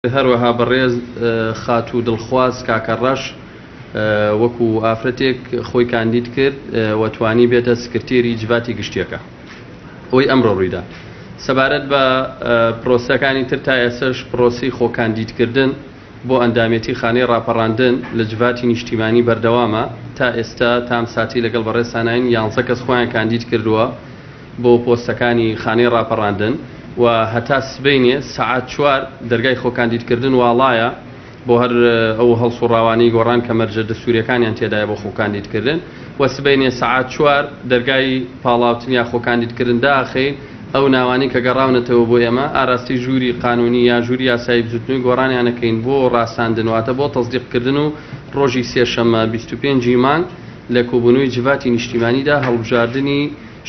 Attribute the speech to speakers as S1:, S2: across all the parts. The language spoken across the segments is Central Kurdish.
S1: هەروەها بەڕێز خاتوو دڵخواز کاکە ڕەش وەکو ئافرەتێک خۆی کاندید کرد و توانی بێتە سکرتێری جڤاتی گشتیەکە. ئەوەی ئەمڕۆ ڕوویدا. سەبارەت بە پرۆسەکانی تر تا ئێستەش پرۆسەی خۆکاندیدکردن بۆ ئەندامێتی خانەی ڕاپەڕاندن لە جڤاتی نیشتیمانی بەردەوامە، تا ئێستا تام ساتی لەگەڵ بەڕێزتانین یانزە کەس خۆیان کاندید کردووە بۆ پۆستەکانی خانەی ڕاپەڕاندن و هەتا سبەینێ سەعات چوار دەرگای خۆکاندیدکردن واڵایە بۆ هەر ئەو هەڵسوڕاوانەی گۆڕان کە مەرجە دەستوریەکانیان تێدایە بۆ خۆکاندیدکردن و سبەینێ سەعات چوار دەرگای پاڵاوتن یا خۆکاندیدکردن داخەین ئەو ناوانەی کە گەڕاونەتەوە بۆ ئێمە ئاراستەی ژووری قانونی یا ژووری یاسایی بزوتنەوەی گۆڕانیان ئەکەین بۆ ڕاساندن واتە بۆ تەسدیق کردن و ڕۆژی سێشەممە 25 ی مانگ لە کۆبوونەوەی جڤاتی نیشتیمانیدا هەڵبژاردنی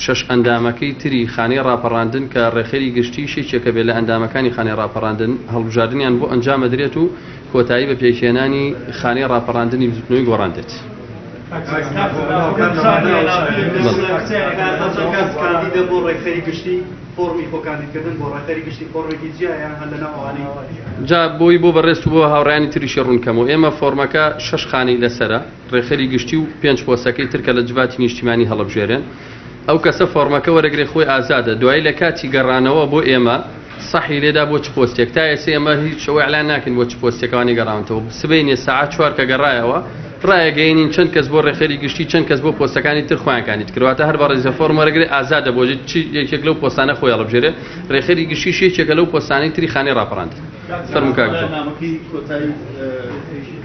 S1: شەش ئەندامەکەی تری خانەی ڕاپەڕاندن کە ڕێکخەری گشتیش یەکێکە بێت لە ئەندامەکانی خانەی ڕاپەڕاندن، هەڵبژاردنیان بۆ ئەنجام ئەدرێت و کۆتایی بە پێکهێنانی خانەی ڕاپەڕاندنی بزوتنەوەی گۆڕان دێت. جا بۆی بۆ بەڕێزت و بۆ هاوڕێیانی تریشی ڕوون کەمەوە ئێمە فۆرمەکە شەش خانەی لەسەرە، ڕێکخەری گشتی و پێنج پۆستەکەی تر کە لە جڤاتی نیشتیمانی هەڵەبژێرێن ئەو کەسە فۆڕمەکە وەرەگرێ خۆی ئازادە دوایی لە کاتی گەڕانەوە بۆ ئێمە سەحی لێدا بۆ چ پۆستێک تا ئێستا ئێمە هیچ ئەوە ئیعلان ناکەین بۆ چ پۆستێک ئەوانەی گەڕاونەتەوە سبەینێ سەعات چوار کە گەڕایەوە ڕایەگەیەنین چەند کەس بۆ ڕێکخەری گشتی چەند کەس بۆ پۆستەکانی تر خۆیان کاندید کرد واتە هەر بەڕێزە فۆڕم وەرەگرێ ئازادە بۆ چ یەکێک لەو پۆستانە خۆی هەڵبژێرێ ڕێکخەری گشتیش یەکێکە لەو پۆستانەی تری خانەی ڕاپەڕاندن. فەرموو کاک جان.
S2: نامەکەی کۆتایی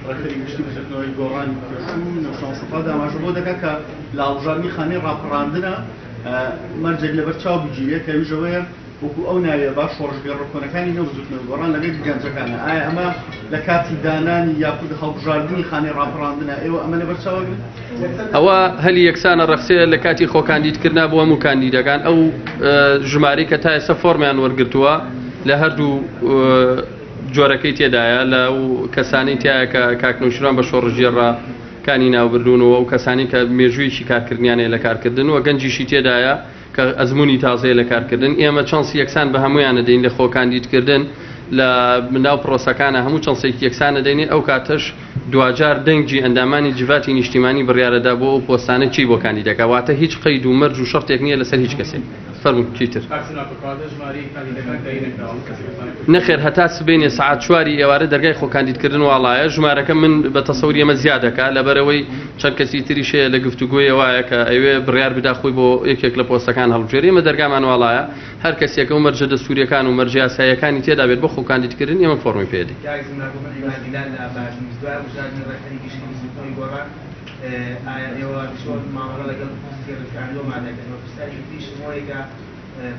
S2: ڕێکخەری گشتی بزوتنەوەی گۆڕانی پێشوو نەوشیروان مستەفا ئاماژە بۆ دەکات کە لە هەڵبژاردنی خانەی ڕاپەڕاندنە مەرجێک لەبەر چاو بگیرێت کە ئەویش ئەوەیە وەکو ئەو ناویە با شۆڕشگێڕە کۆنەکانی نێو بزوتنەوەی گۆڕان لەگەڵ گەنجەکانە ئایا ئەمە لە کاتی دانانی یاخود هەڵبژاردنی خانەی ڕاپەڕاندنە ئێوە ئەمە لەبەر چاو ئەگرن؟
S1: ئەوە هەلی یەکسانە ڕەخسەیە لە کاتی خۆکاندیدکردنا بۆ هەموو کاندیدەکان ئەو ژمارەی کە تا ئێستا فۆرمیان وەرگرتووە لە هەردوو جۆرەکەی تێدایە لە ئەو کەسانی تایە کە کاک نەوشیروان بە شۆڕشگێڕەکانی ناوبردوون و ئەو کەسانی کە مێژوویەکی کارکردنیان هەیە لە کارکردن و گەنجیشی تێدایە کە ئەزموونی تازەیە لە کارکردن، ئێمە چانسی یەکسان بە هەموویان ئەدەین لە خۆکاندیدکردن لە ناو پرۆسەکانا هەموو چانسێکی یەکسان ئەدەینێ، ئەو کاتەش دواجار دەنگی ئەندامانی جڤاتی نیشتیمانی بڕیارەدا بۆ ئەو پۆستانە کێی بۆ کاندید ئەکا، واتە هیچ قەید و مەرج و شەرتێک نییە لەسەر هیچ کەسێک. فەرموو کی تر؟
S3: کاک سناکۆ کەواتە ژمارەی کاندیدەکان تەعین نەکراوە هەموو کەسێک دەتوانێت خۆی.
S1: نەخێر هەتا سبەینێ سەعات چواری ئێوارە دەرگای خۆکاندیدکردن واڵایە، ژمارەکە من بە تەسەوری ئێمە زیاد ئەکا لەبەرئەوەی چەند کەسی تریش هەیە لە گفتوگۆی ئەوایە کە ئەیەوێ بڕیار بدا خۆی بۆ یەکێک لە پۆستەکان هەڵبژێرێ، ئێمە دەرگامان واڵایە، هەر کەسێک ئەو مەرجە دەستوورییەکان و مەرجە یاساییەکانی تێدا بێت بۆ خۆکاندیدکردن ئێمە فۆڕمی پێ ئەدەین.
S4: کاک زمناکۆ من عیماد دیلان لە باش نیوز، دوای هەڵبژاردنی ڕێکخەری گشتی بزووتنەوەی گۆڕان ئایا ئێوە چۆن مامەڵە لەگەڵ پرسی ڕیفراندۆما دەکەن؟ وە پرسیارێکی تریشم ئەوەیە کە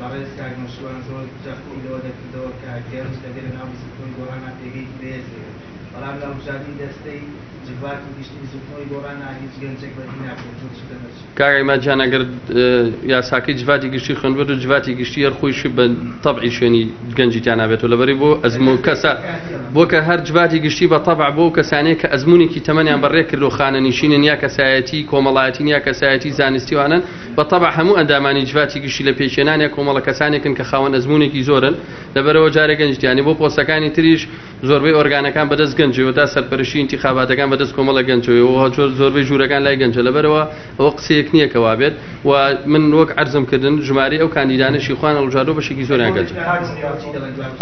S4: بەڕێز کاک نەوشیروان زۆر جەختی لەوە دەکردەوە کە گەنج دەبێ لەناو بزووتنەوەی گۆڕانا پێگەیەکی بەهێزی هەبێت، بەڵام لە هەڵبژاردنی دەستەی جڤاتی گشتی بزوتنەوەی گۆڕان هیچ گەنجێک بەدی ناکرێت تۆ چ دەمەچ.
S1: کاک عیماد جان ئەگەر یاساکەی جڤاتی گشتی خوێندبێت و جڤاتی گشتی هەر خۆیشی بە تەبعی شوێنی گەنجی تیا نابێتەوە لەبەری بۆ ئەزموون کەسە بۆ کە هەر جڤاتی گشتی بە تەبع بۆ کەسانەیە کە ئەزموونێکی تەمەنیان بەڕێ کرد و خانەنشینن یا کەسایەتی کۆمەڵایەتین یا کەسایەتی زانستیوانن بە تەبع هەموو ئەندامانی جڤاتی گشتی لە پێکهێنانیا کۆمەڵە کەسانێکن کە خاوەن ئەزموونێکی زۆرن لەبەرەوە جارێ گەنج تیانێ بۆ پۆستەکانی تریش زۆربەی ئۆرگانەکان بەدەست گەنجەوە تا سەرپەرشتی ئینتیخاباتەکان بەدەست کۆمەڵە گەنجەوەیە و جۆر زۆربەی ژوورەکان لای گەنجە لەبەرئەوە ئەوە قسەیەک نییە کە وابێت و من وەک عەرزم کردن ژمارەی ئەو کاندیدانەشی خۆیان هەڵبژاردووە بەشێکی زۆریان گەنجن.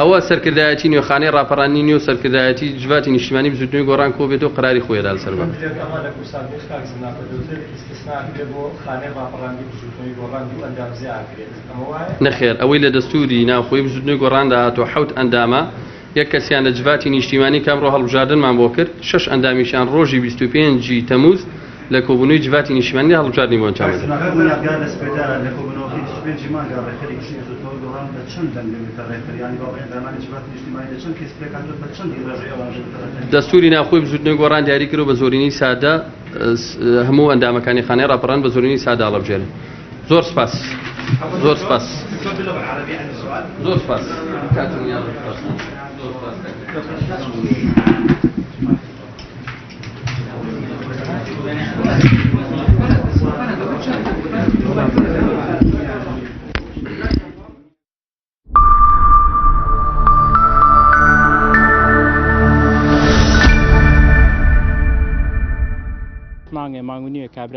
S1: ئەوە سەرکردایەتی نوێ خانەی ڕاپەڕاندنی نوێ و سەرکردایەتی جڤاتی نیشتیمانی بزووتنەوەی گۆڕان کۆبێتەوە قەراری خۆی ئەدا لەسەر بابەت. نەخێر ئەوەی لە دەستووری ناوخۆی بزووتنەوەی گۆڕاندا هاتووە حەوت ئەندامە، یەک کەسیان لە جڤاتی نیشتیمانی کە ئەمڕۆ هەڵبژاردنمان بۆ کرد، شەش ئەندامیشیان ڕۆژی 25 ی تەمووز لە کۆبوونەوەی جڤاتی نیشتیمانیدا هەڵبژاردنی بۆ ئەنجام دەدرێت. دەستووری ناوخۆی بزووتنەوەی گۆڕان دیاری کرد و بە زۆرینەی سادە هەموو ئەندامەکانی خانەی ڕاپەڕاند بە زۆرینەی سادە هەڵەبژێرن. زۆر سپاس زۆر سپاس زۆر سپاس کاتم زۆر سپاس.
S5: مانگێ مانگ و نیوێ کابرا.